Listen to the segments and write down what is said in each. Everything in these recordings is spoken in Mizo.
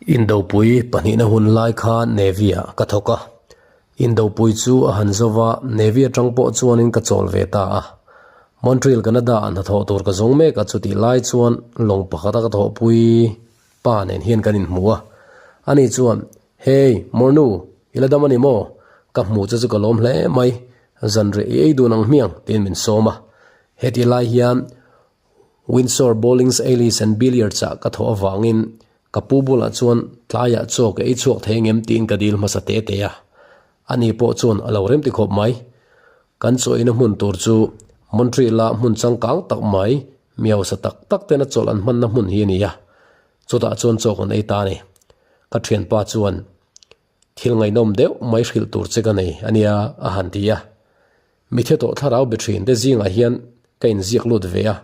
Indopui pahnihna hun lai kha Navy-ah ka thawk a. Indopui chu a han zo va, Navy atang pawh chuanin ka chawl ve ta a. Montreal, Canada-ah hnathawh tur ka zawng mek a, chutih lai chuan lawng pakhata ka thawhpui pa nen hian kan inhmu a. Ani chuan, Hey, Mornu, i la dam a ni maw? Ka hmu che chu ka lawm hle mai. Zanriah i ei dun ang hmiang, tiin min sawm a. Hetih lai hian Windsor Bowlings Alleys and Billiards ah ka thawh avangin ka pu bulah chuan tlaiah chaw ka ei chhuak thei angem tiin ka dil hmasa te te a. Ani pawh chuan a lo remti khawp mai. Kan chaw eina hmun tur chu Montreal-a hmun changkang tak mai, mi hausa tak tak tena chawlh an hmanna hmun hi a ni a. Chutah chuan chaw kan ei ta a ni. Ka thianpa chuan thil ngaihnawm deuh mai hrilh tur che ka nei a nia a han ti a. Mi thi tawh thlarau be thin te zingah hian ka inziak lut ve a,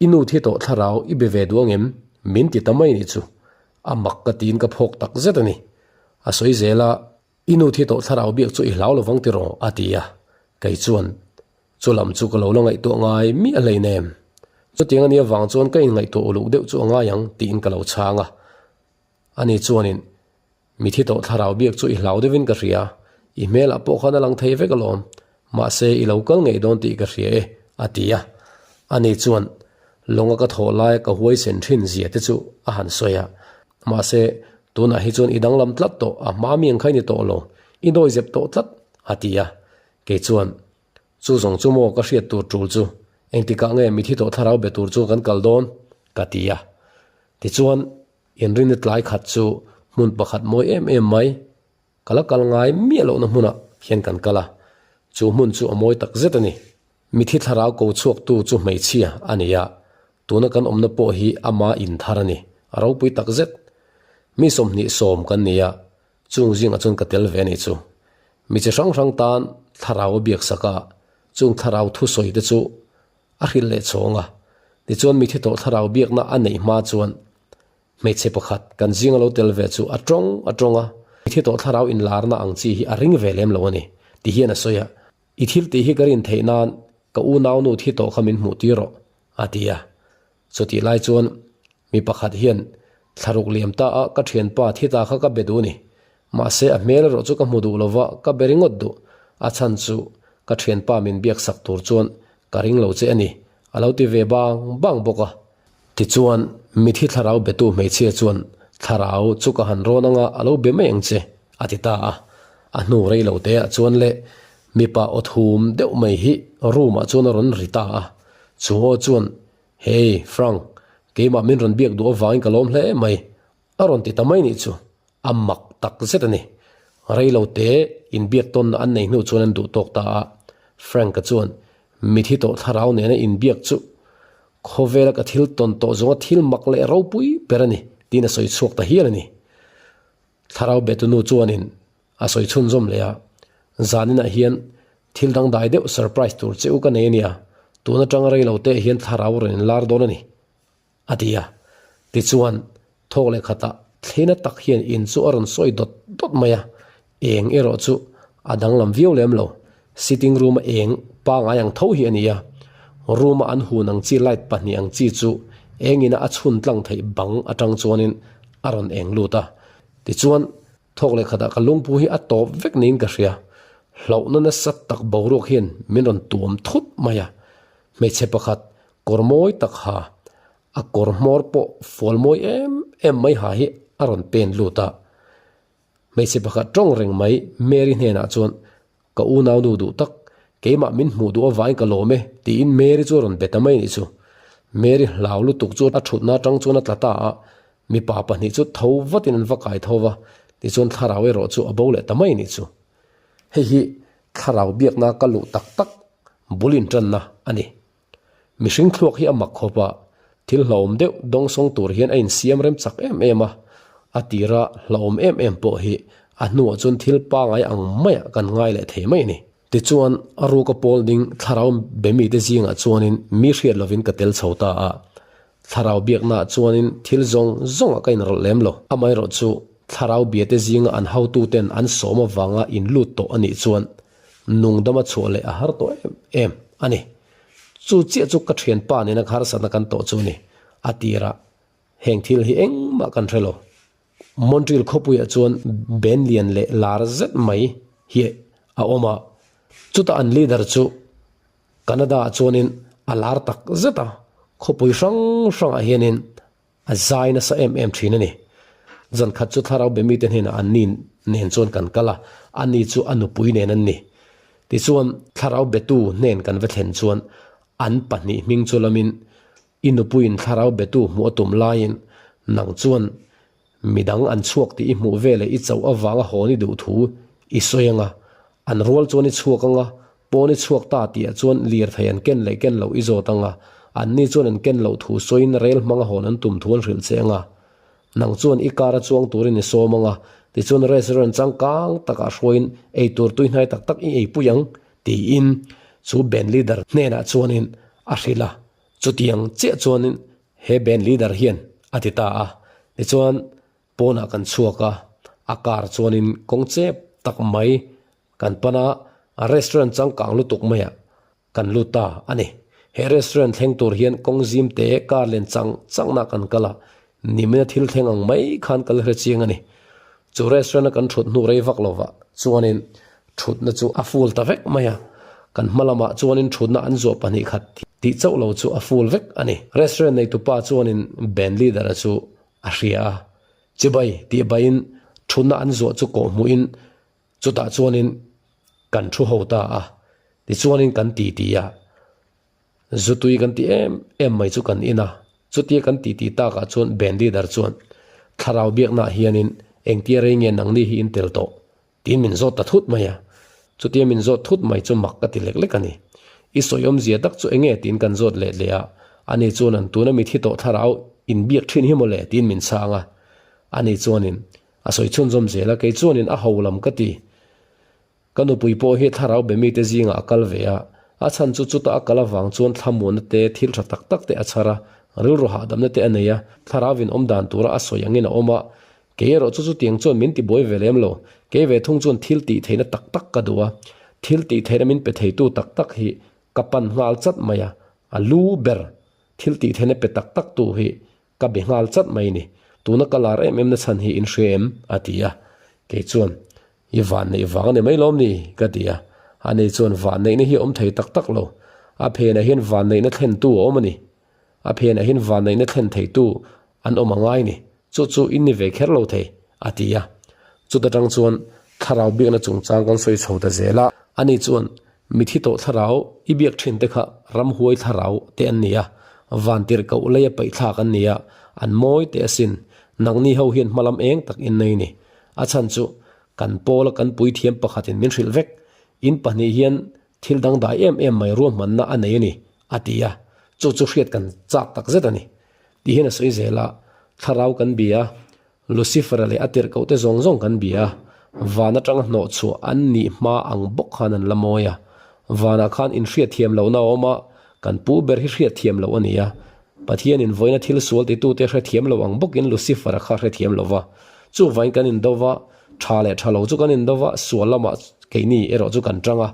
I nu thi tawh thlarau i be ve duh angem? Min ti ta mai nih chu. A mak ka tiin ka phawk tak zet a ni. A sawi zel a, I nu thi tawh thlarau biak chu i hlau lovang tiraw? a ti a. Kei chuan, Chu lam chu ka lo la ngaihtuah ngai miah hleinem. Chutiang a nih avang chuan ka inngaihtuah uluk deuh chu a ngai ang tiin ka lo chhang a. Ani chuanin, Mi thi tawh thlarau biak chu i hlau deuhin ka hria, i hmelah pawh khan a lang thei vek alawm, mahse i lo kal ngei dawn tih ka hria e, a ti a. Ani chuan lawnga ka thawh laia ka huaisen thin zia te chu a han sawi a, mahse tunah hi chuan i danglam tlat tawh, a hma mi ang kha i ni tawh lo, i dawizep tawh tlat, a ti a. Kei chuan, Chu zawng chu maw ka hriat tur tul chu, engtikah nge mi thi tawh thlarau be tur chu kan kal dawn? ka ti a. Tichuan, Inrinni tlai khat chu hmun pakhat mawi em em mai, ka la kal ngai miah lohna hmunah hian kan kal a, chu hmun chu a mawi tak zet a ni. Mithi thlarau ko chhuaktu chu hmeichhia a ni a, tuna kan awmna pawh hi ama inthar a ni, a ropui tak zet. Mi 27 kan ni a, chung zingah chuan ka tel ve a nih chu. Mi chi hrang hrang tan thlarau a biaksak a, chung thlarau thusawi te chu A hrilh leh chhawng a, tichuan mithi tawh thlarau biakna a neih hma chuan hmeichhe pakhat kan zinga lo tel ve chu a tawng a tawng a, mithi tawh thlarau inlarna ang chi hi a ring ve lem lo a ni, ti hian a sawi a, I thil tih hi ka rin theih nan ka unaunu thi tawh kha min hmuh tir rawh, a ti a. Chutih lai chuan mi pakhat hian thlaruk liam ta a ka thianpa thi ta kha ka be duh a ni. Mahse a hmel erawh chu ka hmu duh lova ka be ringawt duh. A chhan chu ka thianpa min biak sak tur chuan ka ring lo che a ni, a lo ti ve bang bang bawk a. Tichuan mithi thlarau betu hmeichhia chuan thlarau chu ka han rawn anga a lo be mai ang che, a ti ta a. A hnu rei lo te ah chuan le mipa aw thum deuh mai hi room ah chuan a rawn ri ta a. Chu aw chuan, Hey, Frank, keimah min rawn biak duh avangin ka lawm hle mai, a rawn ti ta mai nih chu. A mak tak zet a ni. Rei lo te inbiak tawnna an nei hnu chuan an duh tawk ta a. Frank-a chuan, Mithi tawh thlarau nena inbiak chu khawvela ka thil tawn tawh zawnga thil mak leh ropui ber a ni, tiin a sawi chhuak ta hial a ni. Thlarau betunu chuanin a sawi chhunzawm leh a, Zaninah hian thil dangdai deuh surprise tur che u ka nei a nia, tun atanga rei lo teh hian thlarau rawn inlar dawn a ni, a ti a. Tichuan, thawk leh khatah thlena tak hian in chu a rawn sawi dawt dawt mai a, eng erawh chu a danglam viau lem lo, sitting room-a eng pangai ang tho hi a ni a, room-a an hun ang chi light pahnih ang chi chu engina a chhun tlang theih bang atang chuanin a rawn eng lut a. Tichuan, Thawk leh khatah ka lungpu hi a tawp vek niin ka hria. Hlauhna nasa tak boruak hian min rawn tuam thut mai a. Hmeichhe pakhat kawr mawi tak ha, a kawr hmawr pawh fual mawi em em mai ha hi a rawn pen lut a. Hmeichhe pakhat tawng reng mai Mary hnenah chuan Ka unau nu duh tak, keimah min hmuh duh avangin ka lawm e, tiin Mary chu a rawn be ta mai a nih chu. Mary hlau lutuk chu a thutna atang chuan a tla ta a, mipa pahnih chu tho vatin an va kai tho va, tichuan thlarau erawh chu a bo leh ta mai a nih chu. Hei hi thlarau biakna ka luh tak tak bul intanna a ni. Mihring thluak hi a mak khawp a, thil hlauhawm deuh dawngsawng tur hian a insiam rem chak em em a, a tira hlauhawm em em pawh hi a hnuah chuan thil pangai ang maiah kan ngai leh thei mai a ni. Tichuan, a ruka pawl ding thlarau be mite zingah chuanin mi hriat lovin ka tel chho ta a, thlarau biaknaah chuanin thil zawng zawngah ka inrawlh lem lo. Amaherawhchu, thlarau biate zinga an hotuten an sawm avanga inlut tawh a nih chuan nungdama chhuah leh a har tawh em em a ni. Chu chiah chu ka thianpa nena harsatna kan tawh chu a ni. A tirah heng thil hi engmah kan hre lo. Montreal khawpuiah chuan band lian leh lar zet mai hi a awm a, chutah an leader chu Canada-ah chuanin a lar tak zet a, khawpui hrang hrangah hianin a zai nasa em em thin a ni. Zan khat chu thlarau be mite hnenah an ni nen chuan kan kal a, ani chu a nupui nen an ni. Tichuan thlarau betu hnen kan va thlen chuan an pahnih hming chu lamin I nupuiin thlarau betu hmuh a tum laiin nang chuan midang an chhuak tih i hmuh veleh i chauh avanga hawn i duh thu i sawi anga, an rual chuan i chhuak anga, pawn i chhuak ta tihah chuan lirthei an ken leh ken loh i zawt anga, anni chuan an ken loh thu sawiin rel hmanga hawn an tum thu an hrilh che anga, nang chuan i car a chuang turin i sawm anga, tichuan restaurant changkang takah hruaiin eitur tuihnai tak tak i eipui ang tiin chu band leader hnenah chuanin a hrilh a. Chutiang chiah chuanin he band leader hian a ti ta a, tichuan pawnah kan chhuak a, a car chuanin kawng chep tak mai kan pan a, restaurant changkang lutuk maiah kan lut ta a ni. He restaurant thleng tur hian kawng zim te car len chang changna kan kal a, Nimina thil thleng ang mai khan ka la hre chiang a ni. Chu restaurant a kan thut hnu rei vak lova chuanin thutna chu a full ta vek mai a, kan hma lamah chuanin thutna an zuah pahnih khat tih chauh lo chu a full vek a ni. Restaurant neitupa chuanin band leader-a chu a hria a, Chibai tih baiin thutna an zuah chu kawhhmuhin chutah chuanin kan thu ho ta a, tichuanin kan titi a. Zutui kan ti em em mai chu kan in a, chutia kan titi takah chuan band leader chuan thlarau biaknaah hianin engtia rei nge nangni hi in tel tawh? tiin min zawt ta thut mai a, chutia min zawt thut mai chu mak ka ti lek lek a ni. I sawi awmzia tak chu enge tiin kan zawt leh leh a, ani chuan an tuna mi thi tawh thlarau in biak thin hi mawle tiin min chhang a, ani chuanin a sawi chhunzawm zel a, kei chuanin a ho lam ka ti. Ka nupui pawh hi thlarau be mite zingah a kal ve a, a chhan chu chuta a kal avang chuan thlamuanna te, thil tha tak tak te a chhar a, rilru hahdamna te a nei a, thlarauin awm dan tura a sawi angin a awm a. Kei erawh chu chutiang chuan min tibuai ve lem lo, kei ve thung chuan thil tih theihna tak tak ka duh a, thil tih theihna min pe theitu tak tak hi ka pan nghal chat mai a, a lu ber thil tih theihna pe tak tak tu hi Ka be nghal chat mai ni. Tuna ka lar em em na chhan hi in hria em? a ti a. Kei chuan, I vanneih vang a ni mai lawm ni? ka ti a. Ani chuan, Vanneihna hi a awm thei tak tak lo. A phenah hian vanneihna thlentu a awm a ni. A phenah hian vanneihna thlen theitu an awm a ngai ni. Chu chu in ni ve kher lo thei, a ti a. Chuta tang chuan thlarau biakna chungchang kan sawi chho ta zel a. Ani chuan, Mithi tawh thlarau i biak thin te kha ramhuai thlarau te an ni a, vantirhkoh leia paihthlak an ni a, an mawi teh asin. Nangni ho hian hmalam eng tak in nei ni. A chhan chu kan pawla kan puithiam pakhatin min hrilh vek. In pahnih hian thil dangdai em em mai ruahmanna a nei a ni, a ti a. Chu chu hriat kan chak tak zet a ni. Tih hian a sawi zel a, thlarau kan bia a, Lucifer-a leh a tirhkohte zawng zawng kan bia a, van atanga hnawh chhuah an nih hma ang bawk khan an la mawi a. Vanah khan inhriatthiam lohna a awm a, kan pu ber hi hriatthiam loh a ni a. Pathianin vawiina thil sual titute hrethiam lo ang bawkin Lucifer-a kha hrethiam lo va. Chuvain kan indo va, tha leh tha lo chu kan indo va, sual lamah keini erawh chu kan tang a,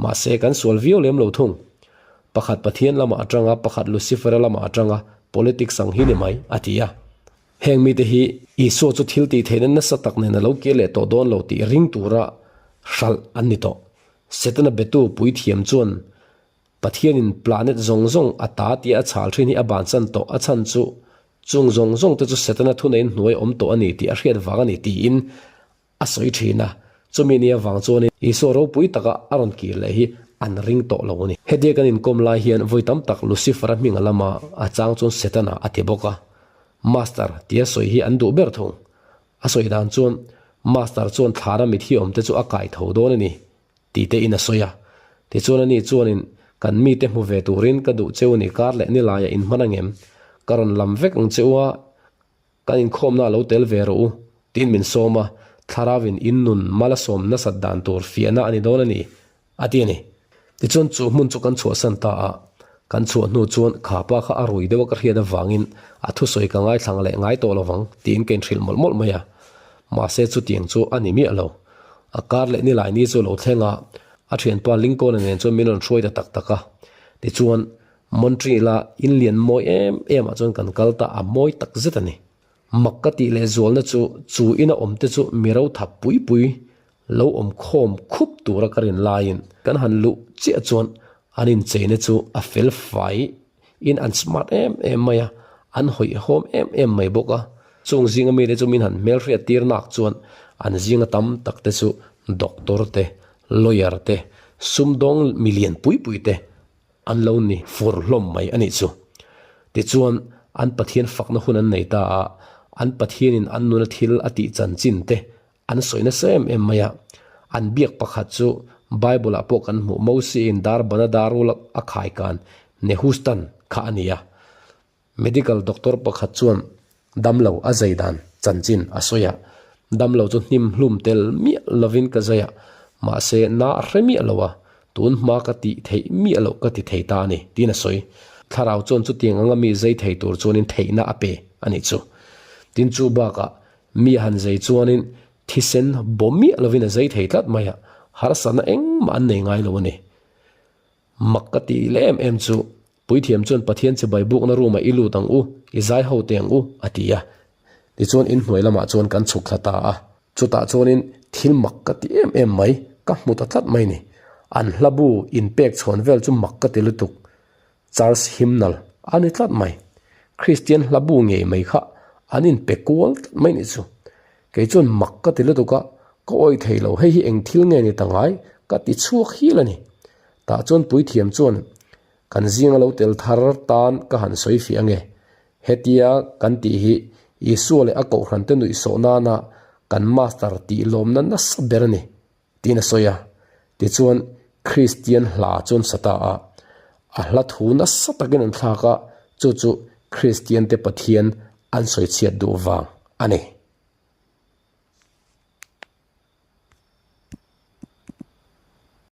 mahse kan sual viau lem lo thung. Pakhat Pathian lamah a tang a, pakhat Lucifer-a lamah a tang a, politics ang hi ni mai, a ti a. Heng mite hi Isua chu thil tih theihna nasa tak nen a lo kir leh tawh dawn lo tih ring tura hralh an ni tawh. Setana betu puithiam chuan Pathianin planet zawng zawng a ta tia a chhal thin hi a bansan tawh a chhan chu chung zawng zawng te chu Setana thuneiin hnuai awm tawh a ni tih a hriat vang a ni tiin A sawi thin a, chumi nia vang chuanin Isua ropui taka a rawn kir leh hi an ring tawh lo a ni. Hetia kan inkawm lai hian vawi tam tak Lucifer-a hming a lam a, a chang chuan Setana a ti bawk a. Master tia sawi hi an duh ber thung. A sawi dan chuan Master chuan thlara mithi awmte chu a kai tho dawn a ni ti te in a sawi a. Tichuan ani chuanin kan mite hmu ve turin ka duh cheu a ni kar leh nilaiah inhman angem? Ka rawn lam vek ang che u a, Kan inkhawmna a lo tel ve rawh u, tiin min sawm a, Thlarauin in nun mal a sawm nasat dan tur fiahna a ni dawn a ni, a ti a ni. Tichuan chu hmun chu kan chhuahsan ta a, kan chhuah hnu chuan kha pa kha a rui deuh a ka hriat avangin a thusawi ka ngaithlang leh ngai tawh lovang tiin ka inhrilh mawlh mawlh mai a. Mahse chutiang chu a ni miah lo. A kar leh nilai ni chu a lo thleng a, a thianpa Lincoln-a nen chuan min rawn hruai ta tak tak a. Tichuan Montreal-a in lian mawi em em ah chuan kan kal ta a mawi tak zet a ni. Mak ka tih leh zualna chu chu ina awm te chu mi ro thap pui pui lo awm khawm khup tura ka rin laiin kan han luh chiah chuan an incheina chu a fel fai in an smart em em mai a, an hawihhawm em em mai bawk a. Chung zinga mite chu min han hmelhriat tir nak chuan an zinga tam tak te chu doctor te, lawyer te, sumdawng milian pui pui te an lo ni fur hlawm mai a nih chu. Tichuan, an Pathian fakna hun an nei ta a, an Pathianin an nuna thil a tih chanchin te an sawi nasa em em mai a. An biak pakhat chu Bible-ah pawh kan hmuh Mosiin dar bana darul a khaikan Nehustan kha a ni a. Medical doctor pakhat chuan damlo a zai dan chanchin a sawi a, damlo chu hnim hlum tel miah lovin ka zai a, mahse na a hre miah lo a, tun hma ka tih theih miah loh ka ti thei ta a ni, tiin a sawi. Thlarau chuan chutiang anga mi zai thei tur chuanin theihna a pe a nih chu. Tin chu bakah mi a han zai chuanin thisen baw miah lovin a zai thei tlat mai a, harsatna engmah an nei ngai lo a ni. Mak ka tih leh em em chu, Puithiam chuan Pathian chibai bukna room-ah i lut ang u, i zai ho teh ang u, a ti a. Tichuan inhnuai lamah chuan kan chhuk thla ta a. Chutah chuanin thil mak ka ti em em mai, ka hmu ta tlat mai ni. An hlabu inpek chhawn vel chu mak ka ti lutuk. Church hymnal a ni tlat mai. Kristian hlabu ngei mai kha an inpe kual tlat mai nih chu. Kei chuan mak ka ti lutuk a, ka awih thei lo, hei hi eng thil nge ni ta ngai? Ka ti chhuak hil a ni. Tah chuan puithiam chuan kan zinga lo tel thar tan ka han sawi fiah ange. Hetia kan tih hi Isua leh a kohhran te nuihsawh nana kan master tih lawmna nasa ber a ni, tiin a sawi a. Tichuan Kristian hla chuan sa ta a, a hla thu nasa takin an thlak a, chu chu Kristian te Pathian an sawi chhiat duh vang a ni.